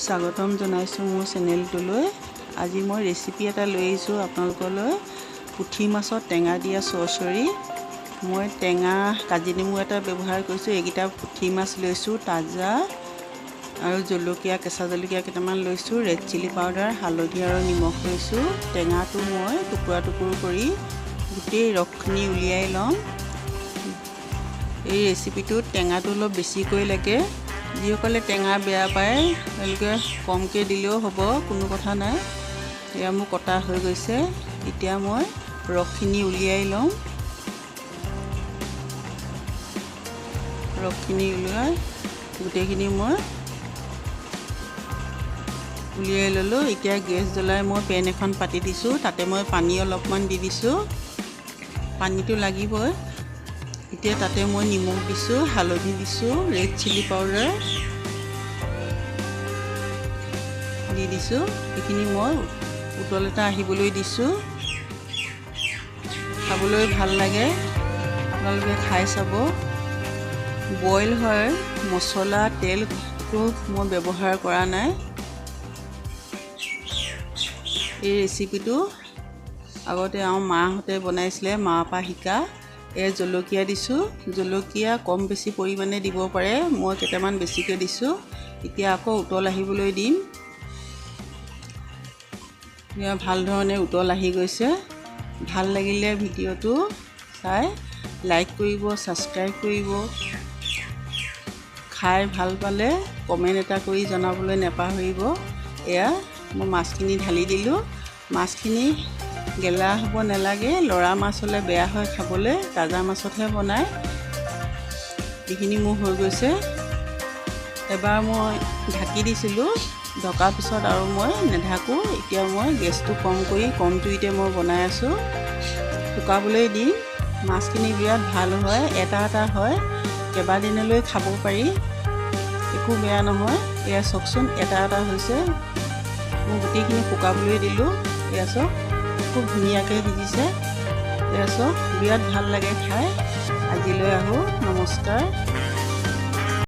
স্বাগতম জনাইছোঁ মোৰ চেনেলটোলৈ। আজি মই ৰেচিপি এটা লৈ আহিছোঁ আপোনালোকলৈ, পুঠি মাছত টেঙা দিয়া চৰচৰি। মই টেঙা কাজি নেমু এটা ব্যৱহাৰ কৰিছোঁ। এইকেইটা পুঠি মাছ লৈছোঁ তাজা, আৰু জলকীয়া, কেঁচা জলকীয়া কেইটামান লৈছোঁ, ৰেড চিলি পাউডাৰ, হালধি আৰু নিমখ লৈছোঁ। টেঙাটো মই টুকুৰা টুকুৰ কৰি গোটেই ৰসখিনি উলিয়াই ল'ম। এই ৰেচিপিটোত টেঙাটো অলপ বেছিকৈ লাগে। যিসকলে টেঙা বেয়া পায় তেওঁলোকে কমকৈ দিলেও হ'ব, কোনো কথা নাই। এয়া মোৰ কটা হৈ গৈছে। এতিয়া মই ৰসখিনি উলিয়াই ল'ম। ৰসখিনি উলিয়াই গোটেইখিনি মই উলিয়াই ল'লোঁ। এতিয়া গেছ জ্বলাই মই পেন এখন পাতি দিছোঁ। তাতে মই পানী অলপমান দি দিছোঁ, পানীটো লাগিবই। এতিয়া তাতে মই নিমখ দিছোঁ, হালধি দিছোঁ, ৰেড চিলি পাউডাৰ দি দিছোঁ। এইখিনি মই উতল এটা আহিবলৈ দিছোঁ। খাবলৈ ভাল লাগে, আপোনালোকে খাই চাব। বইল হয়, মছলা তেলটো মই ব্যৱহাৰ কৰা নাই। এই ৰেচিপিটো আগতে আমাৰ মাহঁতে বনাইছিলে, মাৰ পৰা শিকা। এই জলকীয়া দিছোঁ, জলকীয়া কম বেছি পৰিমাণে দিব পাৰে, মই কেইটামান বেছিকৈ দিছোঁ। এতিয়া আকৌ উতল আহিবলৈ দিম। এয়া ভাল ধৰণে উতল আহি গৈছে। ভাল লাগিলে ভিডিঅ'টো চাই লাইক কৰিব, ছাবস্ক্ৰাইব কৰিব। খাই ভাল পালে কমেণ্ট এটা কৰি জনাবলৈ নাপাহৰিব। এয়া মই মাছখিনি ঢালি দিলোঁ। মাছখিনি গেলা হ'ব নালাগে, লৰা মাছ হ'লে বেয়া হয় খাবলৈ, তাজা মাছতহে বনায়। এইখিনি মোৰ হৈ গৈছে। এবাৰ মই ঢাকি দিছিলোঁ, ঢকাৰ পিছত আৰু মই নেঢাকোঁ। এতিয়া মই গেছটো কম কৰি কম জুইতে মই বনাই আছোঁ। শুকাবলৈ দিম। মাছখিনি বিৰাট ভাল হয়, এটা এটা হয়, কেইবাদিনলৈ খাব পাৰি, একো বেয়া নহয়। এয়া চাওকচোন, এটা এটা হৈছে। মই গোটেইখিনি শুকাবলৈ দিলোঁ। এয়া চাওক, খুব ধুনীয়াকৈ সিজিছে। এয়া চাওক, বিৰাট ভাল লাগে খাই। আজিলৈ আহোঁ, নমস্কাৰ।